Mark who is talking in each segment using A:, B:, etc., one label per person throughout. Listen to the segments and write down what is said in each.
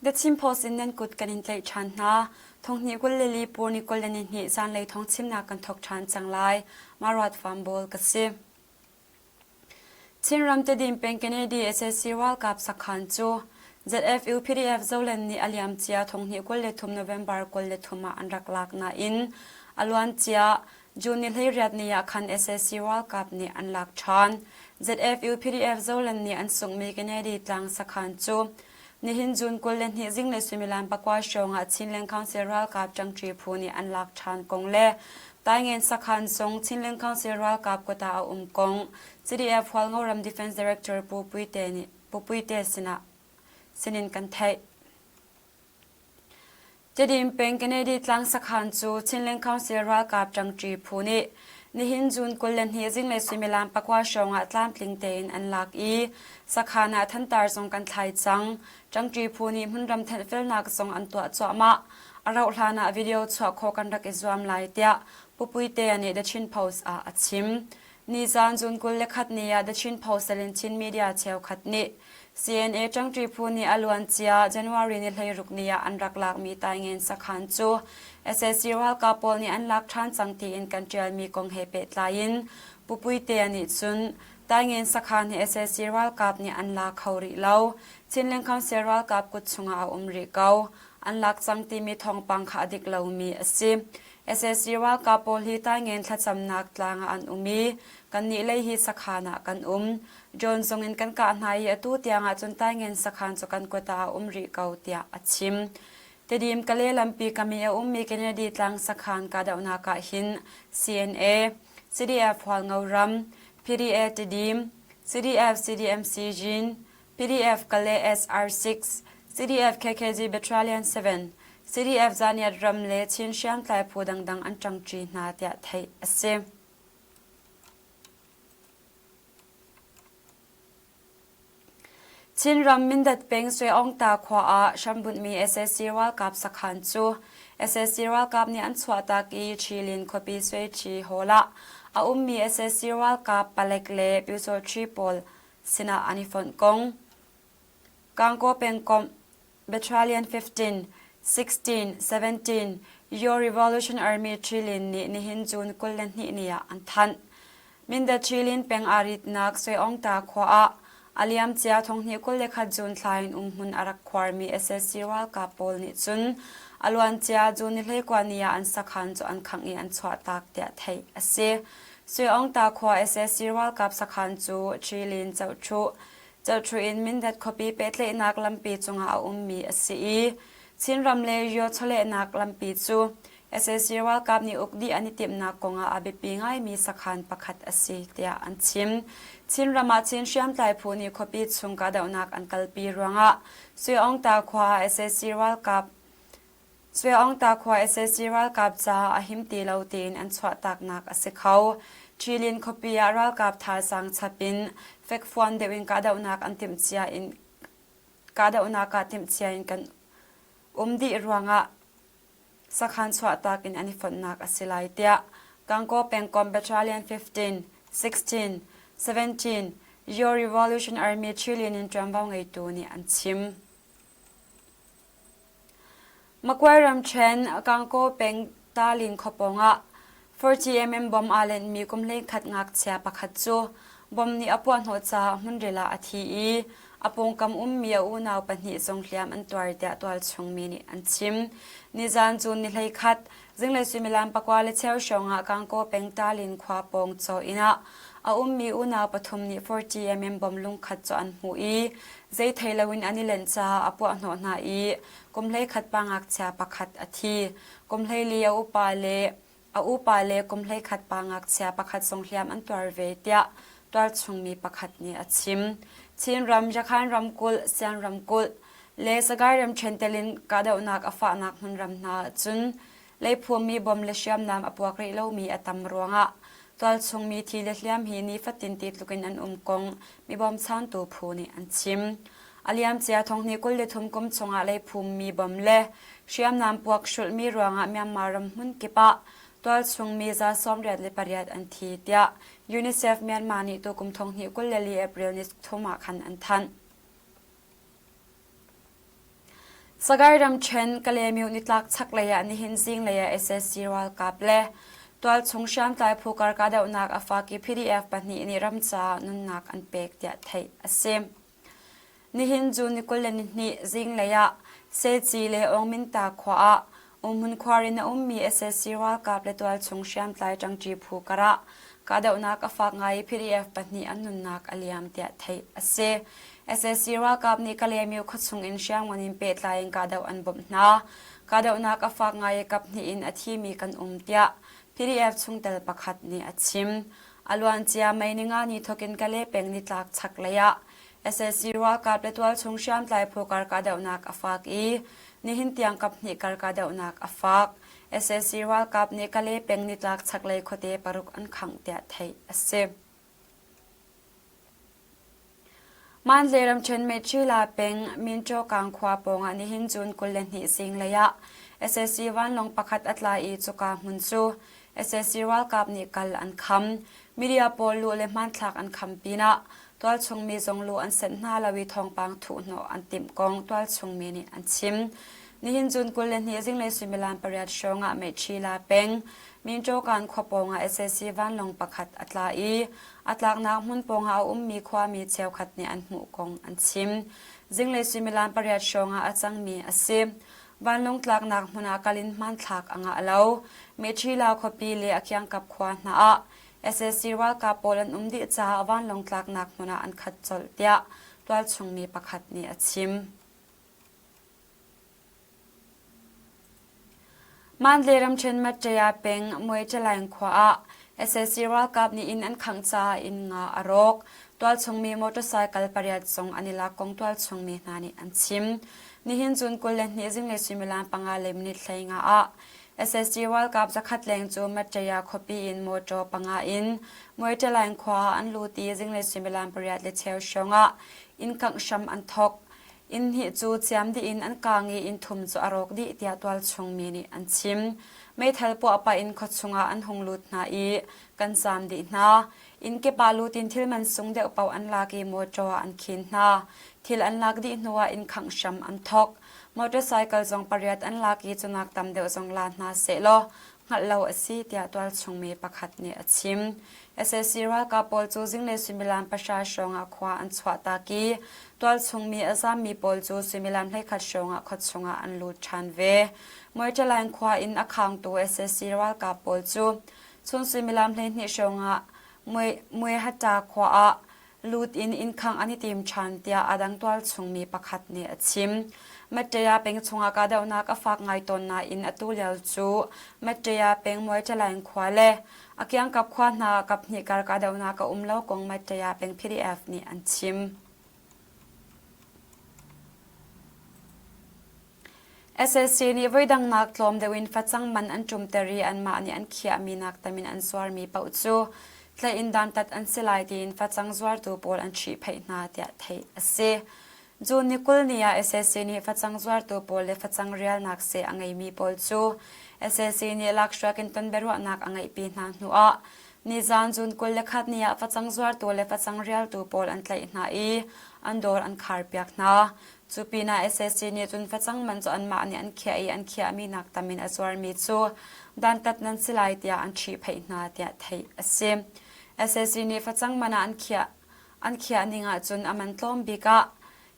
A: The Chin Post in nan kut kan in tlaih ṭhan hna. Thonghnih 22 pur ni 22 zanlei thawng chimnak kan thawk ṭhan cang lai. Maruat Fambawl ka si. Chinram Tedim peng Kennedy sac ralkap sakhan cu ZFU PDF Zoland nih a liamcia thonghnih 23 November 23 ah an rak lak nain a luancia June ni 18 ni ah khan sac ralkap nih an lak ṭhan. ZFU PDF Zoland nih an sunghmi Kennedy tlang sakhan cu nihin June 22 zinglei suimilam pakua hrawng ah Chinland Council ralkap ṭangṭi phu nih an lak ṭhan kong le Taingen sakhan zung Chinland Council ralkap kut ah a um kong CDF Hualngoram Defense Director Pu Puite nih Pu Puite sinah sinin kan theih. Tedim peng Kennedy tlang sakhan cu Chinland Council ralkap ṭangṭi phu nih nihin June 22 zinglei suimilam pakua hrawng ah tlamtling tein an lak i sakhan ah thantar zong kan thlai cang. Ṭangṭi phu nih hmunram thenhfelnak zong an tuah cuahmah. A rauh hlan ah video chuah khawh kan rak i zuam lai tiah Pu Puitea nih The Chin Post ah a chim. Nizaan June 21 ni ah The Chin Post in Chin media cheukhat nih CNA ṭangṭi phu nih a luancia January ni 16 ni ah an rak lakmi Taingen sakhan cu sac ralkap pawl nih an lak ṭhan cang tiin kan ṭialmi kong he pehtlai in Pu Puitea nih cun Taingen sakhan hi sac ralkap nih an la kho rih lo. Chinland Council ralkap kut chungah a um rih ko. An lak cang timi thawngpang kha a dik lomi a si. Sac ralkap pawl hi Taingen thlacamnak tlang ah an um i kannih lei hi sakhan ah kan um. Drone zong in kan kah hna i atu tiang ahcun Taingen sakhan cu kan kut ah a um rih ko tiah a chim. Tedim Kale lampi kam i a ummi Kennedy tlang sakhan kahdohnak ah hin CNA, CDF Hualngo ram, PDA Tedim, CDF CDMC Jin, PDF Kale SR6, CDF KKG Battalion 7, CDF Zaniat ram le Chin hriamtlai phu dangdang an ṭangṭi hna tiah theih a si. Chinram Mindat peng Sweongta khua ah hrambunhmi sac ralkap sakhan cu sac ralkap nih an chuahtak i Ṭhilin khuapi Sweṭhi Hall ah a ummi sac ralkap palek le pyusawṭhi pawl sinah an i fonh kong Gangaw pengkomh Battalion 15, 16, 17 Your Revolution Army Ṭhilin nih nihin June 22 ni ah an thanh. Mindat Ṭhilin peng aa ritnak Sweongta khua ah a liamcia 2021 June thla in umhmun a rak khuarmi sac ralkap pawl nih cun a luancia June ni 29 ni ah an sakhan cu an khangh i an chuahtak tiah theih a si. Sweongta khua sac ralkap sakhan cu Ṭhilin Cohṭhuh Cawhṭhu in Mindat khuapi pehtlaihnak lampi cungah a ummi a si i Chinram le Rio chawlehnak lampi cu sac ralkap nih uk dih an i timhnak kongah a biapi ngaimi sakhan pakhat a si tiah an chim. Chinram ah Chin hriamtlai phu nih khuapi chung kahdohnak an kalpi ruangah Suiawngta khua ah sac ralkap Suiawngta khua sac ralkap caah a him ti lo tiin an chuahtaknak a si kho. Ṭhilin khuapi ah ralkap thazaang chap in fekfuan deuh in kahdohnak an timhcia in kahdohnak ah timhcia in kan um dih ruangah sakhan chuahtak in an i fonhnak a si lai tiah Gangaw pengkomh Battalion 15, 16, 17 Your Revolution Army Ṭhilin in ṭuanvo ngeitu nih an chim. Makuai ramṭhen Gangaw peng Talin khua pawngah 40mm bomb aa lenhmi kum 11 ngakchia pakhat cu bomb nih a puahhnawh caah hmunril ah a thi i a pawngkam ummi a unau pahnih zong hliam an tuar tiah tualchung mi nih an chim. Nizan June ni 11 zinglei suimilam pakua le cheu hrawng ah Gangaw peng Talin khua pawng caw inn ah a ummi unau pathum nih 40mm bomb lungkhat cu an hmuh i zei thei loin an i lenh caah a puahhnawh hna i kum 11 pa ngakchia pakhat a thi. Kum 14 a upa le a upa le kum 11 pa ngakchia pakhat zong hliam an tuar ve tiah tualchungmi pakhat nih a chim. Chinram, Yakhan ramkulh, Sian ramkulh le Sagaing ramṭhen tel in kahdohnak a fahnak hmunram hna ahcun leiphummi bom le hriamnam a puak rih lomi a tam ruangah tualchungmi thi le hliam hi nifatin ti tlukin an um kong mi bawmchantu phu nih an chim. A liamcia thonghnih 23 kum chungah leiphummi bom le hriamnam puak hrulhmi ruangah Myanmar ram hmun kip ah tualchung mi za 88 an thi tiah UNICEF Myanmar nih tukum thonghnih 24 April ni thum ah khan an thanh. Sagaing ramṭhen Kalaymyo nitlak chaklei ah nihin zinglei ah sac ralkap le tualchung hriamtlai phu kar kahdohnak a fak i PDF pahnih nih ram caah nunnak an pek tiah theih a si. Nihin June ni 22 zinglei ah Seci le Aungminta khua ah umhmun khuar in a ummi sac ralkap le tualchung hriamtlai ṭangṭi phu karah kahdohnak a fak ngai i PDF pahnih an nunnak a liam tiah theih a si. Sac ralkap nih Kalaymyo khuachung in hriamngan in pehtlai in kahdoh an bawmh hna. Kahdohnak a fak ngai i kaphnih in a thimi kan um tiah PDF chungtel pakhat nih a chim. A luancia May ninga ni thawk in Kalay peng nitlak chaklei ah sac ralkap le tualchung hriamtlai phu kar kahdohnak a fak i nihin tiang kaphnih kar kahdohnak a fak. Sac ralkap nih Kalay peng nitlak chaklei khuate paruk an khangh tiah theih a si. Mandalay ramṭhen Mechila peng Minṭawkang khua pawngah nihin June 22 zinglei ah sac vanlawng pakhat a tla i cuka hmun cu sac ralkap nih kal an kham. Media pawl luh le hmanthlak an kham pinah tualchung mi zong luh an senh hna lo i thawngpang thuhhnawh an timh kong tualchung mi nih an chim. Nihin June 22 zinglei suimilam pariat hrawng ah Mechila peng Minṭawkan khua pawngah sac vanlawng pakhat a tla i a tlaknak hmun pawngah a ummi khuami cheukhat nih an hmuh kong an chim. Zinglei suimilam pariat hrawngah a cangmi a si. Vanlawng tlaknak hmun ah kal in hmanthlak a ngah lo. Mechila khuapi le a kiangkap khua hna ah sac ralkap pawl an um dih caah vanlawng tlaknak hmun ah an khat colh tiah tualchung mi pakhat nih a chim. Mandalay ramṭhen Matṭaya peng Muaicalaing khua ah sac ralkap nih inn an khangh caah inn nga a rawk. Tualchung mi motorcycle pariat zong an i lak kong tualchung mi hna nih an chim. Nihin June 22 zinglei suimilam panga le minute 15 ah sac ralkap zakhat leng cu Matṭaya khuapi in motor panga in Muaicalaing khua ah an lut i zinglei suimilam pariat le cheu hrawng ah inn kangh hram an thawk. Inn hnih cu ciam dih in an kaang i inn thum cu a rawk dih tiah tualchung mi nih an chim. Meithal puah pah in khuachung ah an hung lut hna i kan zaam dih hna. Inn kip ah lut in thil man sung deuh paoh an lak i mawṭaw ah an khin hna. Thil an lak dih hnuah inn khangh hram an thawk. Motorcycle zong pariat an lak i cunak tam deuh zong la hna sehlaw hngalh lo a si tiah tualchung mi pakhat nih a chim. Sac ralkap pawl cu zinglei suimilam pahra hrawng ah khua an chuahtak i tualchung mi a zaammi pawl cu suimilam 11 hrawng ah khuachung ah an lut ṭhan ve. Muaitalaing khua in a khangtu sac ralkap pawl cu chun suimilam 12 hrawng ah Muaihata khua ah lut in innkhang an i tim ṭhan tiah a dang tualchung mi pakhat nih a chim. Mattaya peng chungah kahdohnak a fak ngai tawn nain atu lio cu Mattaya peng Muaitalaing khua le a kiangkap khua hna kaphnih kar kahdohnak a um lo kong Mattaya peng PDF nih an chim. Sac nih voidang nak tlawm deuh in facang man an ṭumter i anmah nih an khiahmi nak tam in an zuarmi paoh cu tlaih in dantat an si lai tiin facang zuartu pawl an ṭhihphaih hna tiah theih a si. June ni 20 ni ah sac nih facang zuartu pawl le facang rialnak seh a ngeimi pawl cu sac nih lakhruak in tonbiaruahnak a ngeihpi hna hnuah nizaan June 21 ni ah facang zuartu le facang rialtu pawl an tlaih hna i an dawr an kharpiak hna. Cu pinah sac nih cun facang man cu anmah nih an khiah i an khiahmi nak tam in a zuarmi cu dantat nan si lai tiah an ṭhihphaih hna tiah theih a si. Sac nih facang man ah an khiah an khiah ning ahcun a man tlawm bik ah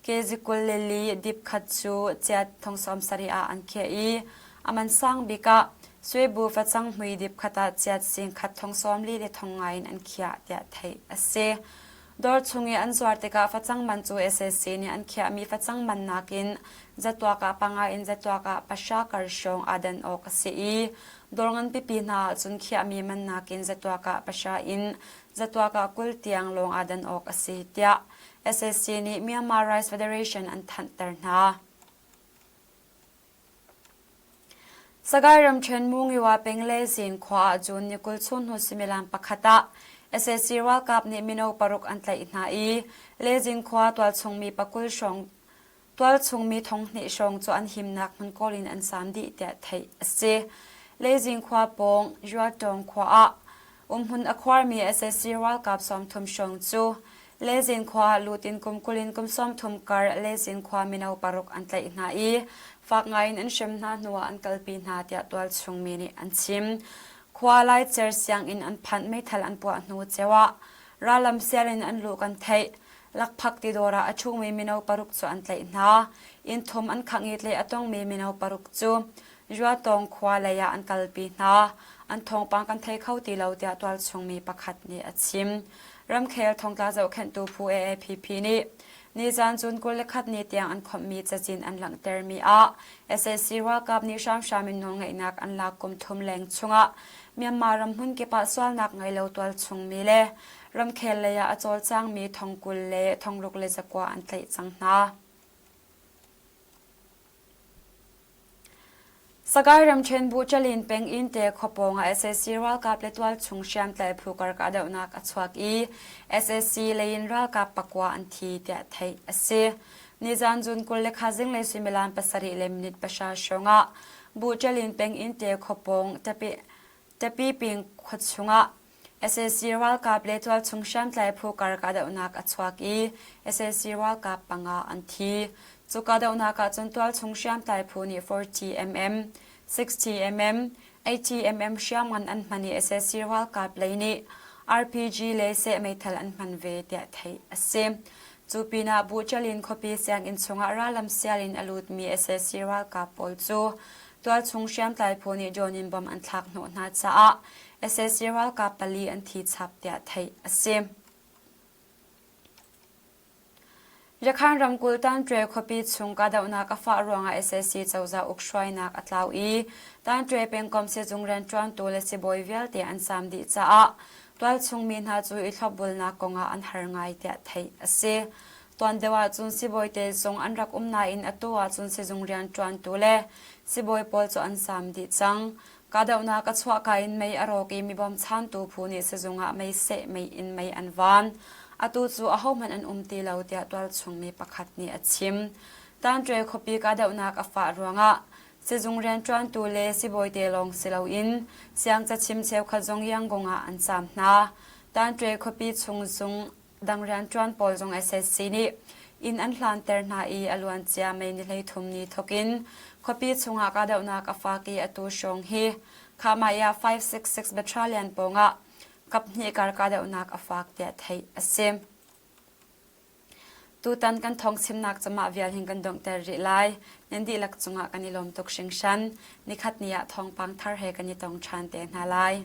A: kg 24 dip khat cu ciat thong 70 ah an khiah i a man sang bik ah suibu facang hmui dip khat ah ciat sing khat thong 40 le thong nga in an khiah tiah theih a si. Dawr chung i an zuar tikah facang man cu sac nih an khiahmi facang man nakin zatuak ah panga in zatuak ah pahra kar hrawng aa dan awk a si i dawr nganpipi hna ahcun khiahmi man nakin zatuak ah pahra in zatuak ah 20 tiang lawng aa dan awk a si tiah sac nih Myanmar Rice Federation an thanhter hna. Sagaing ramṭhen Mungiwa peng le Zin khua ah June ni 20 chung hnu suimilam pakhat ah sac ralkap nih mino paruk an tlaih hna i Lezin khua tualchung mi pakul hrawng tualchung mi thonghnih hrawng cu an himnak hmun kawl in an zaam dih tiah theih a si. Lezin khua pawng Yuatawng khua ah umhmun a khuarmi sac ralkap 30 hrawng cu. Lezin khua lut in kum 20 in kum 30 kar Lezin khua mino paruk an tlaih hna i fak ngai in an hrem hna hnuah an kalpi hna tiah tualchung mi nih an chim. Khua laicer sianginn an phanh meithal an puah hnu ceu ah rallam sial in an luh kan theih. Lakphak tidawr ah a ṭhumi mino paruk cu an tlaih hna. Inn thum an khangh i tlaih a tongmi mino paruk cu Ruatawng khua lei ah an kalpi hna. An thawngpang kan thei kho ti lo tiah tualchung mi pakhat nih a chim. Ramkhel thongtla zohkhenhtu phu AAPP nih nizan June 21 ni tiang an khawmhmi cazin an langhtermi ah sac ralkap nih hramhram in nawlngeihnak an lak kum thum leng chungah Myanmar ram hmun kip ah sualnak ngei lo tualchung mi le ramkhel lei ah a cawlcangmi thong 20 le thong ruk le zakua an tlaih cang hna. Sagaing ramṭhen Buhchalin peng Innte khua pawngah sac ralkap le tualchung hriamtlai phu kar kahdohnak a chuak i sac lei in ralkap pakua an thi tiah theih a si. Nizan June 23 zinglei suimilam pasarih le minute pahra hrawngah Buhchalin peng Innte khua pawng Tapi ping khua chungah sac ralkap le tualchung hriamtlai phu kar kahdohnak a chuak i sac ralkap panga an thi. Cu kahdohnak ah cun tualchung hriamtlai phu nih 40 mm, 60 mm, 80 mm hriamngan an hman i sac ralkap lei nih RPG le seh meithal an hman ve tiah theih a si. Cu pinah Buhchalin khuapi sianginn chungah rallam sial in a lutmi sac ralkap pawl cu Tualchung hriamtlai phu nih drone in bomb an thlak hnawh hna caah sac ralkap pali an thi chap tiah theih a si. Yakhan ramkulh Tanṭwe khuapi chung kahdohnak a fah ruangah sac cozah ukhruainak a tlau i Tanṭwe pengkomh sizung rianṭuantu le sibawi vialte an zaam dih caah tualchung mi hna cu i thlopbulnak kongah an har ngai tiah theih a si. Tuan deuh ahcun sibawite zong an rak um nain atu ahcun sizung rianṭuantu le sibawi pawl cu an zaam dih cang. Kahdohnak a chuahka in mei a rawk i mi bawmchantu phu nih sizung ah mei seh mei in mei an van. Atu cu ahohmanh an um ti lo tiah tualchung mi pakhat nih a chim. Tanṭwe khuapi kahdohnak a fah ruangah sizung rianṭuantu le sibawite lawng si loin siangcachim cheukhat zong Yangon ah an caam hna. Tanṭwe khuapi chung zung dang rianṭuan pawl zong SSC nih inn an hlanter hna i a luancia May ni 33 ni thawkin khuapi chungah kahdohnak a fak i atu hrawng hi Khahmaiah 566 Battalion pawngah kaphnih kar kahdohnak a fak tiah theih a si. Tutan kan thawng chimnak camah vial hin kan donghter rih lai. Nan dihlak cungah kan i lawm tuk hringhran. Nikhat ni ah thawngpang thar he kan i tong ṭhan te hna lai.